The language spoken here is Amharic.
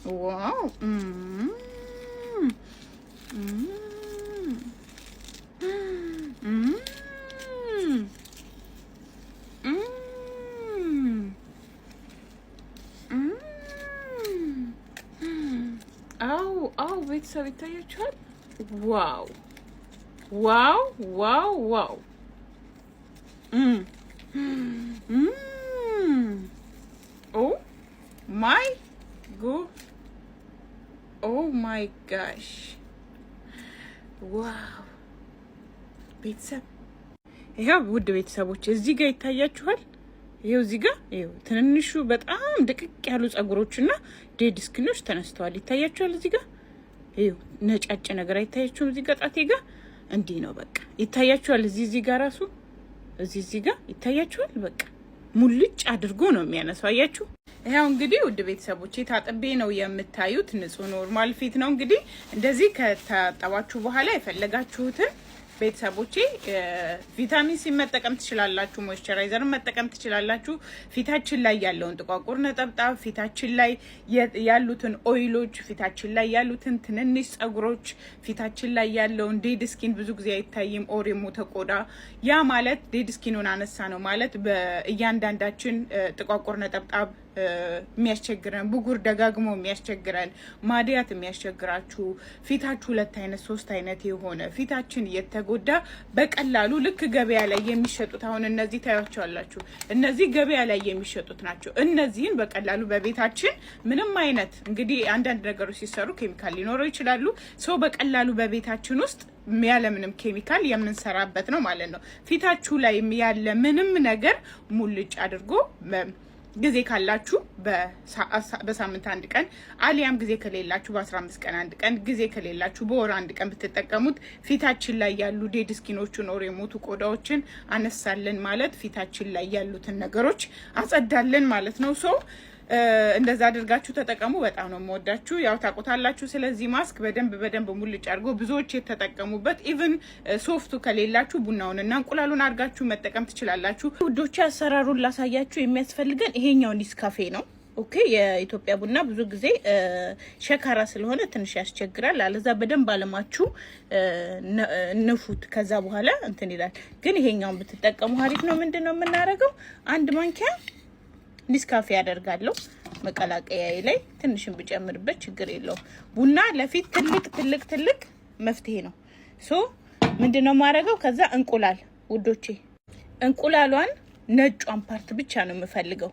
Wow. አው አው፣ ቤተሰብ ይታያችኋል። Wow! Oh my go, oh my gosh, wow ቤተሰብ! ይኸው ውድ ቤተሰቦች እዚህ ጋር ይታያችኋል። ይኸው እዚህ ጋር፣ ይኸው ትንንሹ በጣም ድቅቅ ያሉ ጸጉሮችና dead skin ኦች ተነስተዋል። ይታያችኋል። እዚህ ጋር ይኸው ነጫጭ ነገር አይታያችሁም? እዚህ ጋር ጣቴ ጋር እንዲህ ነው በቃ ይታያችኋል። እዚህ ጋር ራሱ እዚህ ጋር ይታያችኋል። በቃ ሙልጭ አድርጎ ነው የሚያነሳው። አያችሁ። ይኸው እንግዲህ ውድ ቤተሰቦቼ ታጥቤ ነው የምታዩት። ንጹህ normal ፊት ነው። እንግዲህ እንደዚህ ከታጠባችሁ በኋላ የፈለጋችሁትን ቤተሰቦቼ vitamin C መጠቀም ትችላላችሁ። Moisturizer ን መጠቀም ትችላላችሁ። ፊታችን ላይ ያለውን ጥቋቁር ነጠብጣብ፣ ፊታችን ላይ ያሉትን oil ኦች፣ ፊታችን ላይ ያሉትን ትንንሽ ጸጉሮች፣ ፊታችን ላይ ያለውን dead skin፣ ብዙ ጊዜ አይታይም፣ or የሞተ ቆዳ። ያ ማለት dead skin ኑን አነሳ ነው ማለት። በእያንዳንዳችን ጥቋቁር ነጠብጣብ የሚያስቸግረን፣ ብጉር ደጋግሞ የሚያስቸግረን፣ ማዲያት የሚያስቸግራችሁ፣ ፊታችሁ ሁለት አይነት ሶስት አይነት የሆነ፣ ፊታችን እየተጎዳ በቀላሉ ልክ ገበያ ላይ የሚሸጡት፣ አሁን እነዚህ ታያቸዋላችሁ። እነዚህ ገበያ ላይ የሚሸጡት ናቸው። እነዚህን በቀላሉ በቤታችን ምንም አይነት፣ እንግዲህ አንዳንድ ነገሮች ሲሰሩ ኬሚካል ሊኖረው ይችላሉ። So በቀላሉ በቤታችን ውስጥ ያለምንም ኬሚካል የምንሰራበት ነው ማለት ነው። ፊታችሁ ላይ ያለ ምንም ነገር ሙልጭ አድርጎ፣ ጊዜ ካላችሁ በሳምንት አንድ ቀን አሊያም ጊዜ ከሌላችሁ በ15 ቀን አንድ ቀን፣ ጊዜ ከሌላችሁ በወር አንድ ቀን ብትጠቀሙት ፊታችን ላይ ያሉ dead skin ኦችን or የሞቱ ቆዳዎችን አነሳልን ማለት፣ ፊታችን ላይ ያሉትን ነገሮች አጸዳልን ማለት ነው። So እንደዛ አድርጋችሁ ተጠቀሙ። በጣም ነው የምወዳችሁ። ያው ታውቁታላችሁ። ስለዚህ ማስክ በደንብ በደንብ ሙልጭ አድርጎ ብዙዎች የተጠቀሙበት፣ even ሶፍቱ ከሌላችሁ ቡናውንና እንቁላሉን አድርጋችሁ መጠቀም ትችላላችሁ። ውዶቼ አሰራሩን ላሳያችሁ። የሚያስፈልገን ይሄኛው ኒስካፌ ነው። Okay፣ የኢትዮጵያ ቡና ብዙ ጊዜ ሸካራ ስለሆነ ትንሽ ያስቸግራል። አለዛ በደንብ አለማችሁ ንፉት። ከዛ በኋላ እንትን ይላል። ግን ይሄኛውን ብትጠቀሙ አሪፍ ነው። ምንድን ነው የምናደርገው? አንድ ማንኪያ ኒስካፌ ያደርጋለሁ መቀላቀያዬ ላይ፣ ትንሽን ብጨምርበት ችግር የለውም። ቡና ለፊት ትልቅ ትልቅ ትልቅ መፍትሄ ነው። So ምንድን ነው የማደርገው? ከዛ እንቁላል ውዶቼ፣ እንቁላሏን ነጯን part ብቻ ነው የምፈልገው።